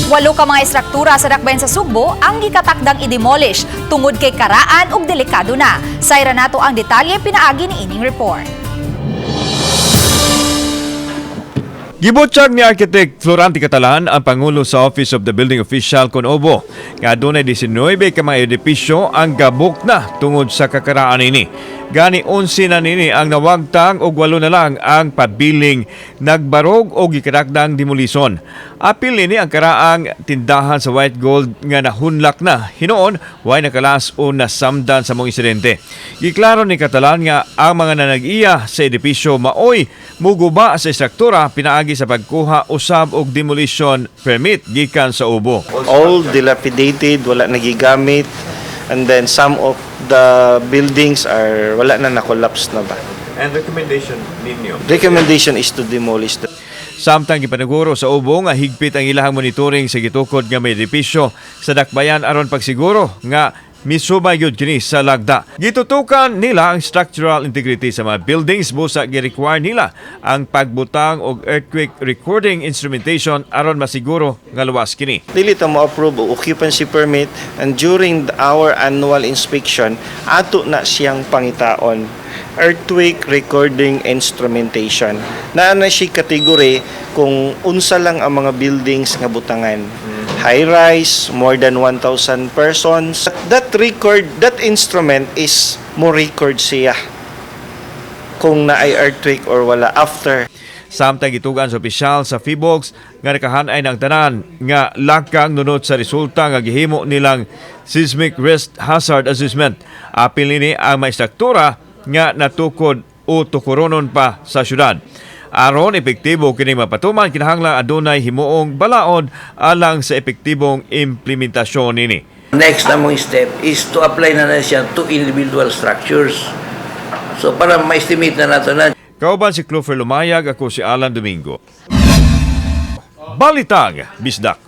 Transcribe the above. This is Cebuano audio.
Walo ka mga istruktura sa dakbayan sa Sugbo ang gikatakdang i-demolish tungod kay karaan ug delikado na. Sayra nato ang detalye pinaagi ni ining report. Gibutyag ni Architect Florante Catalan, ang Pangulo sa Office of the Building Official kon Obo, nga adunay 19 ka mga edipisyo ang gabok na tungod sa kakaraan ini. Gani 11 na nini ang nawagtang og 8 na lang ang pabiling nagbarog o gikatakdang demolison. Apil nini ang karaang tindahan sa White Gold nga nahunlak na. Hinuon, way nakalas o nasamdan sa mga insidente. Giklaro ni Catalan nga ang mga nanag-iya sa edipisyo maoy muguba sa istruktura pinaagi sa pagkuha usab og demolition permit gikan sa Obo. All dilapidated, wala nagigamit, and then some of the buildings are wala na, na-collapse na ba. And recommendation ninyo? Recommendation is to demolish the Samtang gipaniguro sa Obo nga higpit ang ilahang monitoring sa gitukod nga may edipisyo sa dakbayan aron pagsiguro nga misubay gyud kini sa lagda. Gitutukan nila ang structural integrity sa mga buildings, busa gi-require nila ang pagbutang og earthquake recording instrumentation aron masiguro nga luwas kini. Dili ta mo approve og occupancy permit, and during our annual inspection, ato na siyang pangitaon earthquake recording instrumentation. Naa na siya category kung unsa lang ang mga buildings nga butangan. High rise, more than 1,000 persons. That record, that instrument is mo record siya kung naay earthquake or wala after. Samtang gitugan sa opisyal sa Phivolcs nga nakahanay ng tanan nga lakang nunot sa resulta nga gihimo nilang seismic risk hazard assessment. Apil nini ang mga istruktura nga natukod o tukuronon pa sa syudad. Aron epektibo kini mapatuman, kinahanglan adunay himuong balaod alang sa epektibong implementasyon nini. Next namong step is to apply na siya to individual structures. So para ma-estimate na nato na. Kauban si Clover Lumayag, ako si Alan Domingo. Balitang Bisdak.